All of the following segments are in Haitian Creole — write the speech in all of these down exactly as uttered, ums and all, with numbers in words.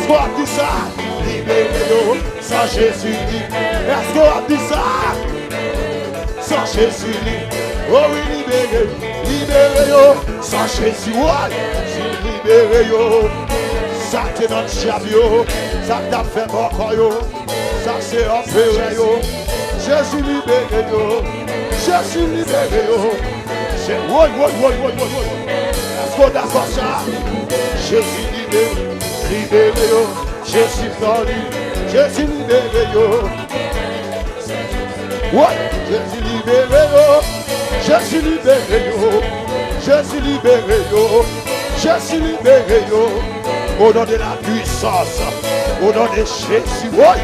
Èske w ap di sa? Libere yo, san Jezi li. Èske w ap di sa? San Jezi li. O wi, libere, libere yo, san Jezi, woy. Jezi libere yo. Sa k te nan dyab yo, sa k t ap fè bòkò yo, sa k se anperè yo. Jezi libere yo. Jezi libere yo. Woy, woy, woy, woy, woy, woy. Èske w dakò sa? Jezi libere, libere yo. Jezi pran li. Jezi libere yo. Woy, Jezi libere yo. Jezi libere yo. Jezi libere yo. Jezi libere yo. Au nom de la puissance. Au nom de Jésus. Woy,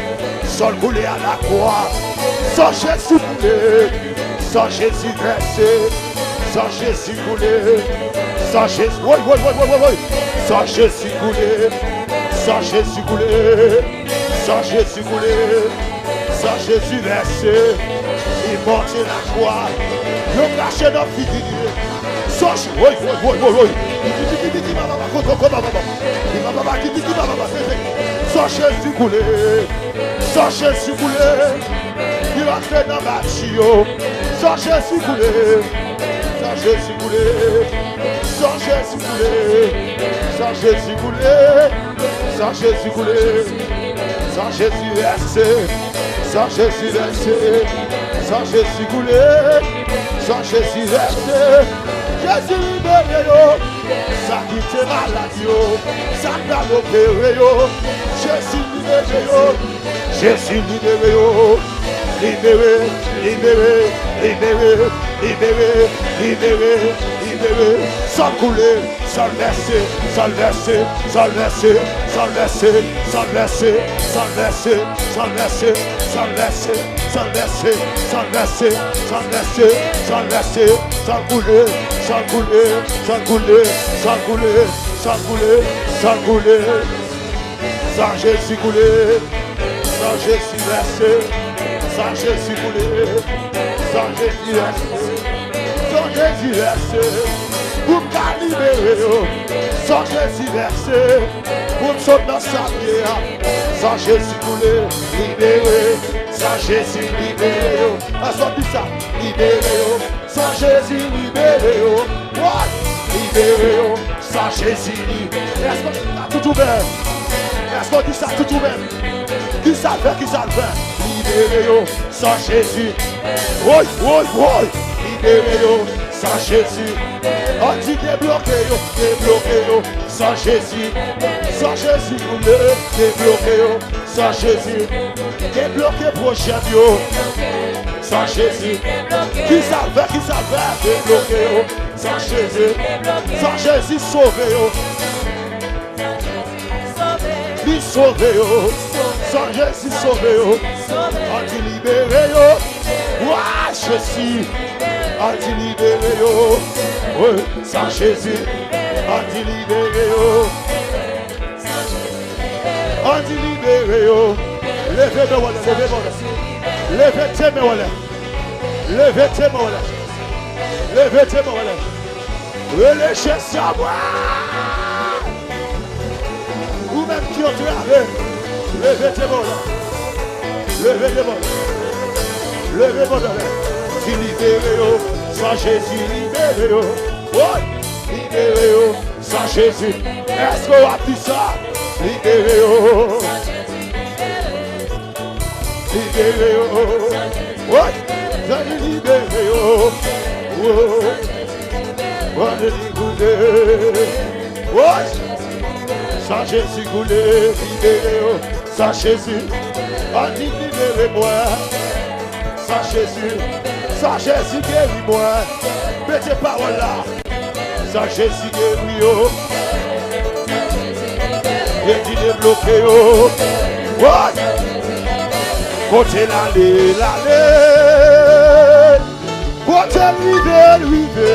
san l koule à la croix. San Jezi koule. San Jezi vèse. San Jezi koule. San Jezi. Woy, woy, woy, woy, woy, woy. San Jezi koule. San Jezi koule. San Jezi koule. San Jezi vèse. Li monte lakwa. Yo krache nan figi li. San Jezi. Woy, woy, woy, woy, woy. Kiki, kiki, kiki, ba, ba, ba, koko, koko, ba, ba, ba. Kiki, ba, ba, ba, kiki. San Jezi koule. San Jezi koule. Li rantre nan bati yo. San Jezi koule. San Jezi koule. San Jezi koule. San Jezi koule. San Jezi koule. San Jezi vèse. San Jezi vèse. San Jezi koule. San Jezi vèse. Jezi libere yo. Sa ki te malad yo, sa k pral opere yo, Jezi libere yo. Jezi libere yo. Libere, libere, libere, libere, libere, libere. San l koule, san l vèse, san l vèse, san l vèse, san l vèse, san l vèse, san l vèse, san l vèse, san l vèse, san l vèse, san l vèse, san l vèse, san l vèse, san l koule, san l koule, san l koule, san l koule, san l koule, san l koule. San Jezi koule, san Jezi vèse, san Jezi koule, san Jezi vèse, san Jezi vèse. Pou m ka libere yo, san Jezi vèse. Pou m sot nan sa m ye a, san Jezi koule, libere, san Jezi libere yo. Èske w di sa? Libere yo, san Jezi libere yo. Woy! Libere yo, san Jezi li. Èske w di sa tout ou menm? Èske w di sa tout ou menm? Ki sa l fè, ki sa l fè? Libere yo, san Jezi. Woy, woy, woy! Libere yo, san Jezi. Ann di debloke yo, debloke yo, san Jezi. San Jezi koule, debloke yo, san Jezi. Debloke pwojè m yo, san Jezi. Ki sa l fè, ki sa l fè? Debloke yo, san Jezi. San Jezi sove yo. Li sove yo. San Jezi sove yo. Ann di libere yo. Wa Jezi. Ann di libere yo. Wi, san Jezi. Ann di libere yo. Ann di libere yo. Leve men w anlè, leve men w anlè. Leve de men w anlè. Leve de men w anlè. Leve de men w anlè. Rele Jezi a mwen. Ou menm ki antrave, leve de men w anlè. Leve de men w anlè. Leve men w anlè. Di libere yo, san Jezi libere yo. Woy, libere yo, san Jezi. Èske w ap di sa? Libere yo. Libere yo. Woy! Jezi libere yo. Woy! Woy, Jezi koule. Woy! San Jezi koule, libere yo. San Jezi, ann di libere mwen. San Jezi, san Jezi geri mwen. Mete pawòl la. San Jezi geri yo. Jezi debloke yo. Woy! Kote l ale, l ale. Kote l rive, l rive.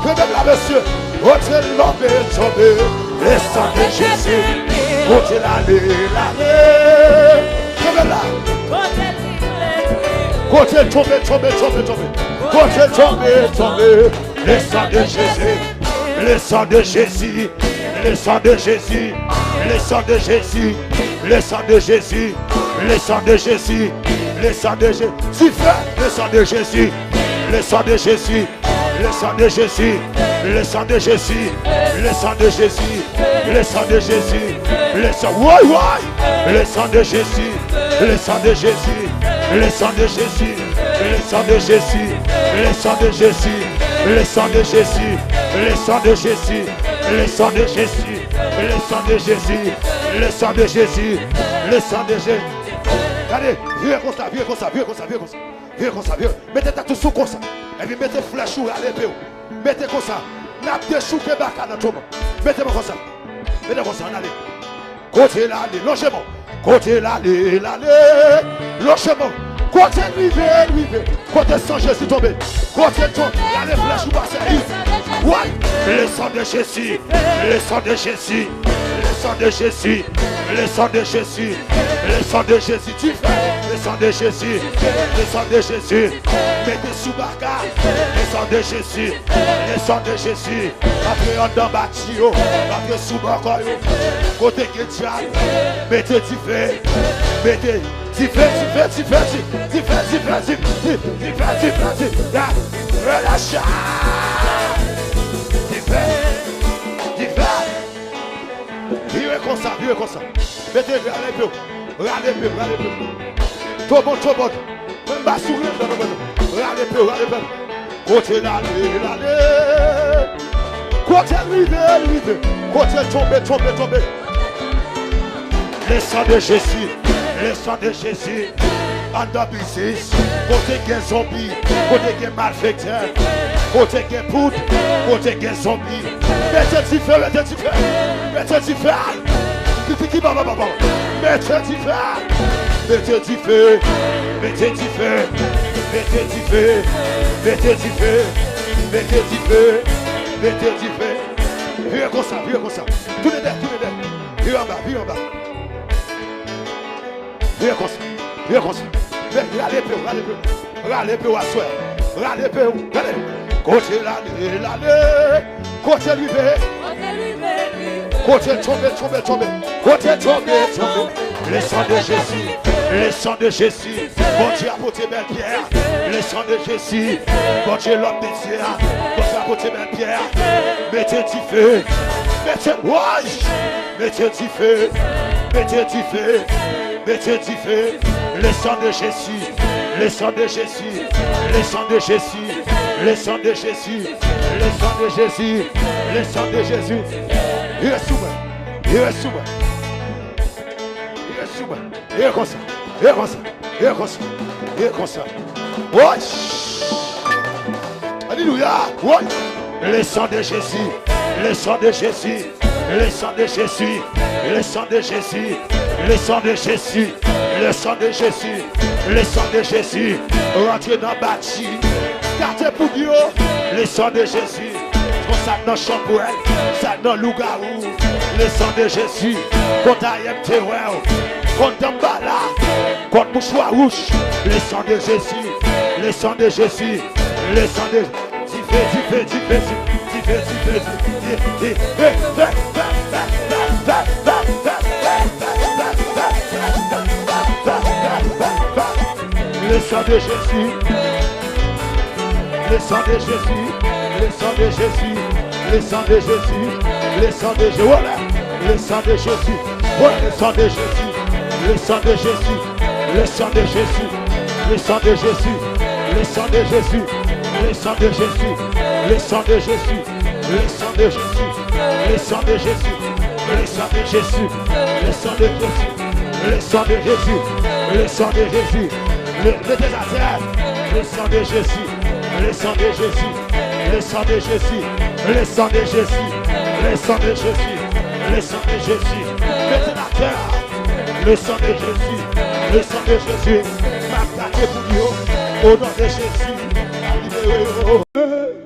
Kenbe m la, mesye. Kote l tonbe, tonbe. Le sang de Jésus. Kote l ale, l ale. Kenbe m la. Kote l tonbe, tonbe, tonbe, tonbe. Kote l tonbe, tonbe. Le sang de Jésus. Le sang de Jésus. Le sang de Jésus. Le sang de Jésus, le sang de Jésus, le sang de Jésus, le sang de Jésus, dife, le sang de Jésus, le sang de Jésus, le sang de Jésus, le sang de Jésus, le sang de Jésus, le sang de Jésus, le sang, woy, woy, le sang de Jésus, le sang de Jésus, le sang de Jésus, le sang de Jésus, le sang de Jésus, le sang de Jésus, le sang de Jésus, le sang de Jésus. Le sang de Jésus, le sang de Jésus, le sang de Jésus. Gade, vire konsa, vire konsa, vire konsa, vire konsa. Vire konsa, vire. Mete tèt ou sou konsa. Epi mete flèch ou, rale epe w. Mete konsa. N ap dechouke baka nan toman. Mete men konsa. Mete konsa, ann ale. Kote l ale, lonje men w. Kote l ale, l ale. Lonje men w. Kote l rive, l rive. Kote san Jezi tonbe. Kote l tonbe. Gade flèch ou pase. Woy! Le sang de Jésus. Le sang de Jésus. Le sang de Jésus. Le sang de Jésus. Le sang de Jésus. Dife. Le sang de Jésus. Le sang de Jésus. Mete sou baka. Le sang de Jésus. Le sang de Jésus. Antre anndan bati yo. Antre sou bòkò yo. Kote gen dyab. Mete dife. Mete dife, dife, dife, dife. Ya. Relaxa. Dife. Dife. Vire konsa, vire konsa. Mete rale epe w. Rale epe w, rale epe w. Tobon, tobon. Menm ba souri anndan, tobon. Rale epe w, rale epe w. Kote l ale, l ale. Kote l rive, l rive. Kote l tonbe, tonbe, tonbe. Le sang de Jésus, le sang de Jésus. Anndan biznis, kote gen zonbi, kote gen malfektè, kote gen poud, kote gen zonbi. Mete dife, mete dife, mete dife. Ki, ki, ki, ba, ba, ba, ba. Mete dife. Mete dife. Mete dife. Mete dife. Mete dife. Mete dife. Mete dife. Vire konsa, vire konsa. Tounen dèyè, tounen dèyè. Vire anba, vire anba. Vire konsa, vire konsa. Men, rale epe w, rale epe w. Rale epe w aswè. Rale epe w, rale. Kote l ale, l ale. Kote l rive. Kote l tonbe, tonbe, tonbe. Kote l tonbe, tonbe. Le sang de Jésus, le sang de Jésus. Bondye a pote bèl pyè. Le sang de Jésus. Bondye lòm de Dye a. Bondye a pote bèl pyè. Mete dife. Mete, woy! Mete dife, mete dife, mete dife. Le sang de Jésus, le sang de Jésus, le sang de Jésus, le sang de Jésus, le sang de Jésus, le sang de Jésus. Vire sou mwen, vire sou mwen, vire sou mwen. Vire konsa, vire konsa, vire konsa, vire konsa. Woy! Alelouya! Woy! Le sang de Jésus, le sang de Jésus. Le sang de Jésus, le sang de Jésus, le sang de Jésus, le sang de Jésus, le sang de Jésus. Rantre nan bati. Gate pou yo. Le sang de Jésus. Kon sa k nan chanpwèl, sa k nan lougawou. Le sang de Jésus. Kont ayè m te wè w. Kont danmbala. Kont mouchwa wouch. Le sang de Jésus. Le sang de Jésus. Le sang de Dife, dife, dife, dife, dife, dife, dife, dife. Le sang de Jésus. Le sang de Jésus. Le sang de Jésus. Le sang de Jésus. Le sang de Jésus. Voilà. Le sang de Jésus. Voilà le sang de Jésus. Le sang de Jésus. Le sang de Jésus, le sang de Jésus, le sang de Jésus, le sang de Jésus, le sang de Jésus, le sang de Jésus, le sang de Jésus, le sang de Jésus, le sang de Jésus, le sang de Jésus, le, mete atè, le sang de Jésus, le sang de Jésus, le sang de Jésus, le sang de Jésus, le sang de Jésus, le sang de Jésus, mete atè. Le sang de Jésus, le sang de Jésus, m ap gate pou yo, o non de Jezi, m ap libere yo.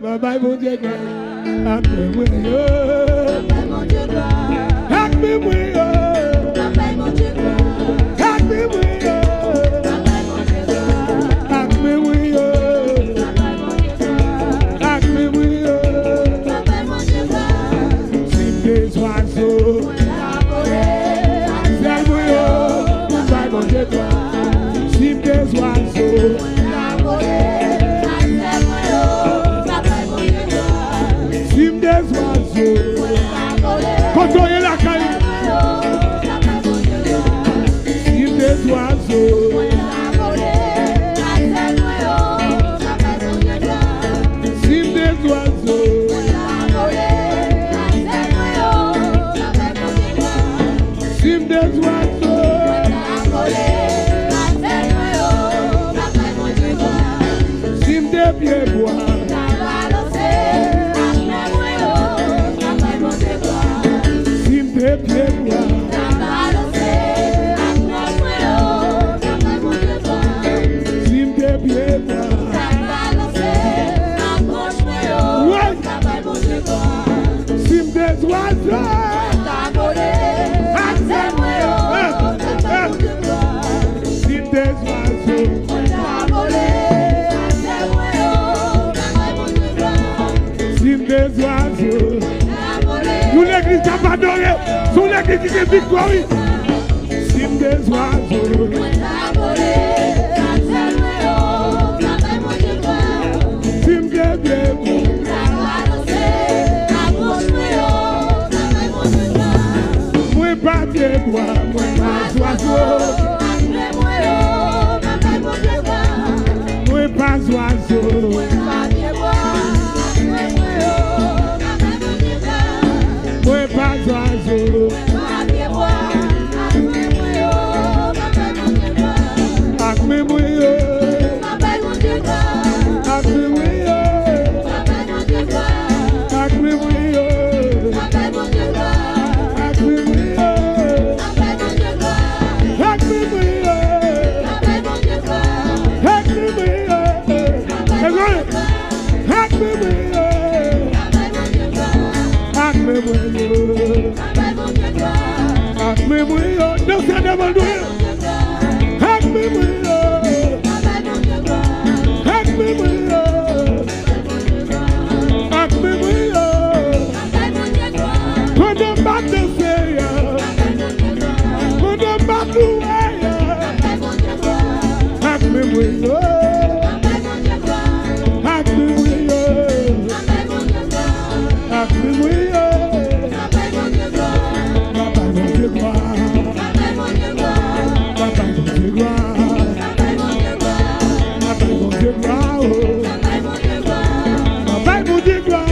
M ap bay Bondye glwa, m ap memwe yo. M ap memwe yo. M ap memwe yo. M ap memwe yo. M ap memwe yo. M ap memwe yo. Si m te zwazo, De zwazo. Yon legliz k ap adore. Se yon legliz ki gen viktwa, wi. Si m de zwazo. Si m de pye. Mwen pa pyebwa, mwen pa zwazo. Mwen pa zwazo. Mwen pa zwazo. Ak men mwen yo. Ak men mwen yo. Ak men mwen yo. Ak men mwen yo. Ak men mwen yo. Ak men mwen yo. Ak men mwen yo. Ak men mwen yo. Ak men mwen yo. Danse devan nou. Ak men mwen yo. Ak men mwen yo. Ak men mwen yo. Pandan m ap danse a. Pandan m ap louwe a. Ak men mwen yo. Ak men mwen yo. Ak men mwen yo. M ap bay Bondye glwa. M ap bay Bondye glwa. M ap bay Bondye glwa. M ap bay Bondye glwa, oh. M ap bay Bondye glwa, oh.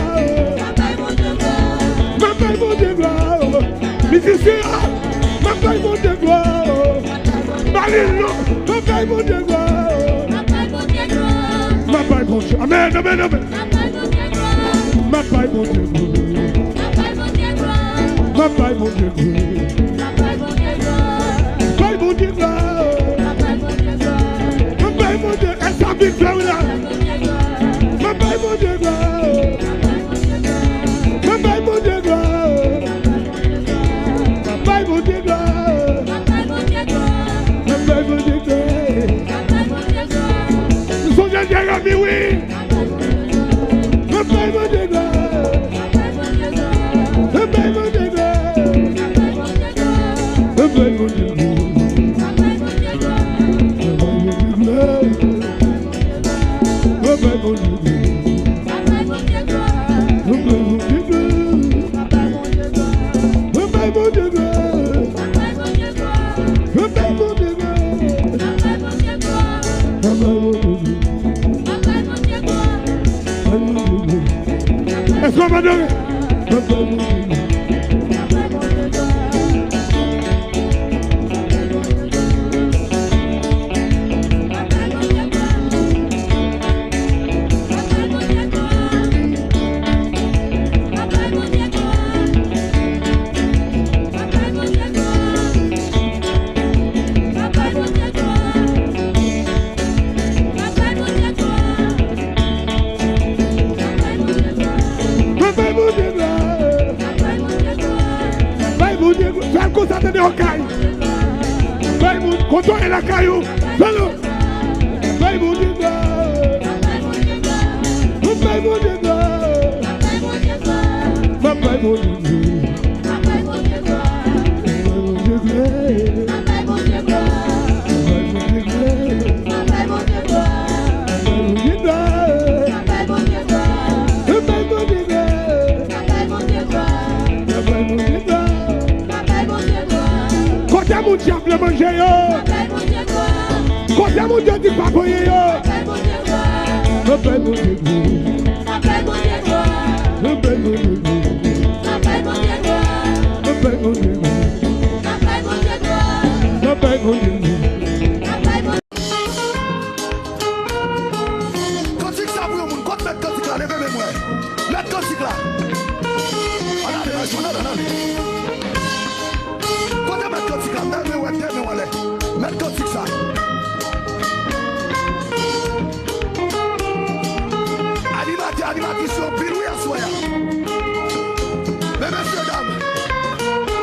M ap bay Bondye glwa, oh. Mizisyen yo, m ap bay Bondye glwa, oh. Ba li non, m ap bay Bondye glwa, oh. M ap bay Bondye. Amèn, amèn, amèn. M ap bay Bondye glwa. M ap bay Bondye glwa. Bay Bondye glwa. M ap bay Bondye, e sa viktwa w la. M ap bay Bondye glwa. M ap bay Bondye glwa. M ap bay Bondye glwa. M ap bay Bondye glwa. M ap bay Bondye glwa. M sonje Jeremi, wi. M ap bay Bondye glwa. M ap bay Bondye glwa. M ap bay Bondye glwa. M ap bay Bondye glwa. M ap bay Bondye glwa. M ap bay Bondye glwa. M ap bay Bondye glwa. M ap bay Bondye glwa. M ap bay Bondye glwa. M ap bay Bondye glwa. Èske w ap adore? M ap bay Bondye glwa. Mwen bay Bondye glwa. Bay Bondye glwa. Fè l konsa, tande, okay. Bay Bondye, kontwole lakay ou. Fè l. Bay Bondye glwa. Mwen bay Bondye glwa. Mwen bay Bondye glwa. Kote moun djab vle manje yo? Kote moun yo di pa voye yo? Anpè moun djab. Anpè moun djab. Anpè moun djab. Anpè moun djab. Anpè moun djab. Anpè moun djab. Kantik sa pou yon moun. Kot mèt kantik la? Leve men m wè. Mèt kantik la. Ann ale, ann ale, ann ale. Kote mèt kantik la? Leve men m wè, leve men m wè. Mèt kantik sa. Animatè, animatris yo anpil wi aswè a. Men mesye dam,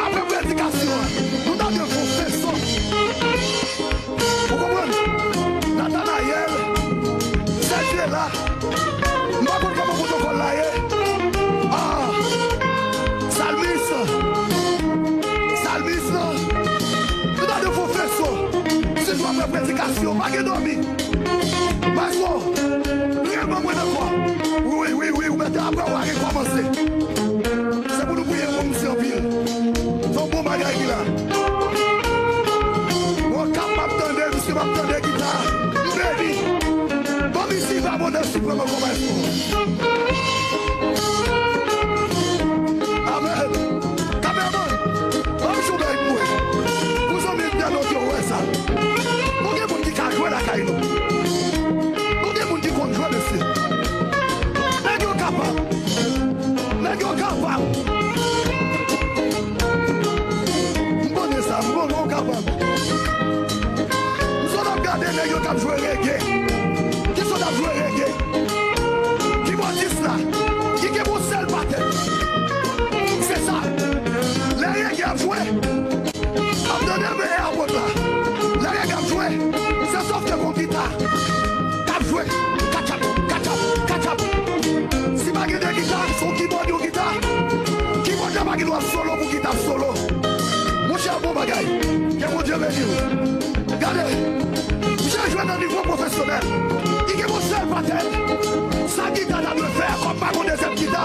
apre predikasyon an, nou ta dwe fè yon feson. Ou konprann? Natanayèl, Sèjela, m pa konn kòman pwotokòl la ye. kòmanse. Se pou nou priye pou misye anpil. Se yon bon bagay ki la. Bon, kap m ap tande, misye m ap tande gita. M beni. Bon, misye va Bondye siprèm an konpa espwa. Amèn. Kameraman, ban m jwe yon bagay pou mwen. Pou zanmi entènot yo wè sa. Bon, gen moun ki ka jwe lakay nou. Bon, gen moun ki konn jwe, mesye. Nèg yo kapab. Nèg yo kapab. M konnen sa, m konnen yo kapab. M sot ap gade nèg yo k ap jwe rege. Ki sot ap jwe rege? Kibòdis la, ki gen yon sèl batèm. Se sa. Lè rege ap jwe, ap tande men apot la. Lè rege ap jwe, se sòf ke gon gita k ap jwe. Katchap, katchap, katchap. Si pa gen de gita, se yon kibòd, yon gita. Kibòd la pa gen dwa solo pou gita solo. Monchè, bon bagay. Ke Bondye beni w. Gade, misye jwe nan nivo pwofesyonèl. Li gen yon sèl batèm. Sa gita ta dwe fè, kòm pa gon dezyèm gita,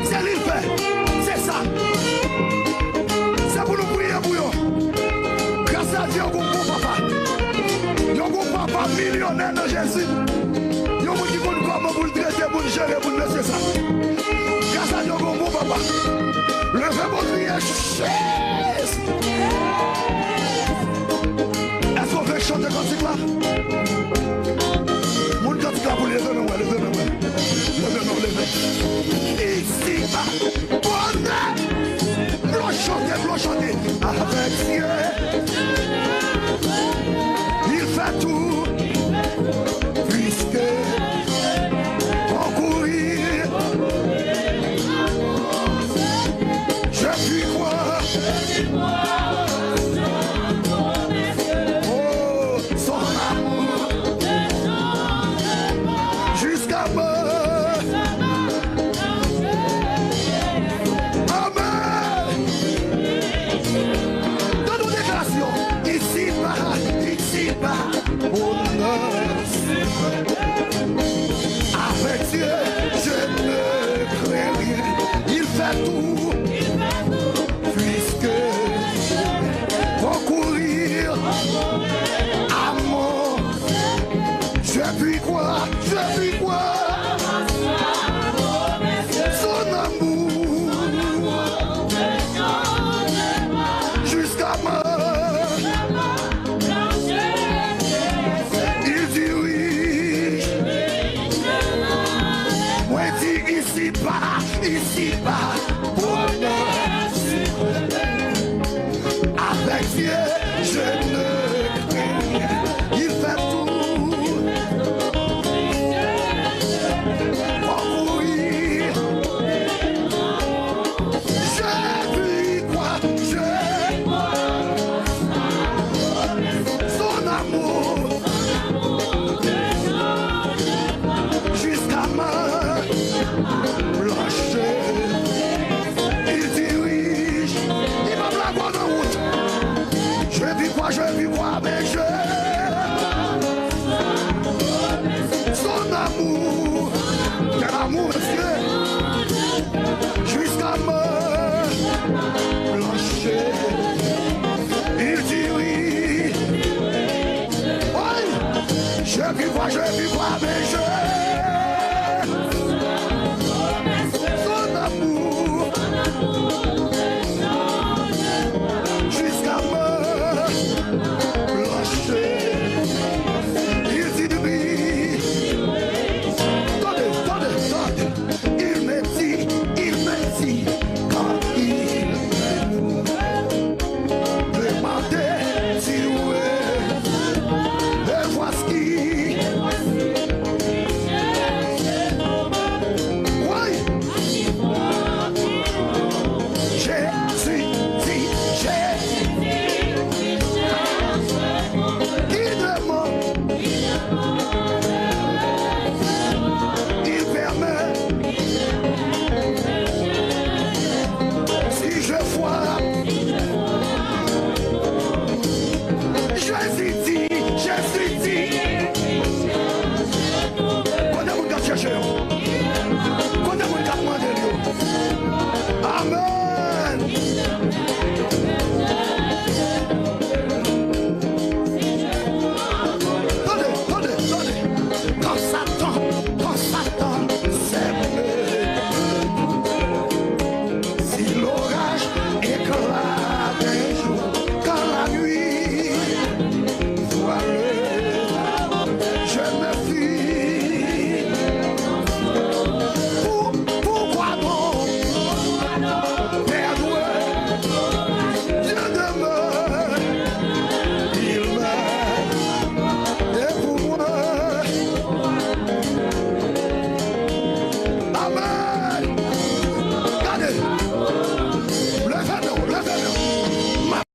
se li l fè. Se sa. Se pou nou priye pou yo. Gras a Dye, yo gon bon papa. Yo gon papa milyonè nan Jezi. Yon moun ki konn kòman pou l trete moun, jere moun, mesye sa. Gras a Dye, yo gon bon papa. Leve men w, kriye, Jezi. Èske w vle chante kantik la? Moun kantik la pou leve men w, leve men w. Leve men w, leve. Isi pa bonè. Vle w chante, vle w chante. Avec Dieu, il fait tout. Puisque on courir, je puis croire. Oh, son amour jusqu'à mort. Amèn. Tande yon deklarasyon. Isi pa, isi pa bonè. Avec Dieu, je ne crains rien. Il fait tout. Puisque concourir à mon, je puis croire, je puis croire. Son amour jusqu'à mort. Il dirige. Mwen di isi pa, isi pa.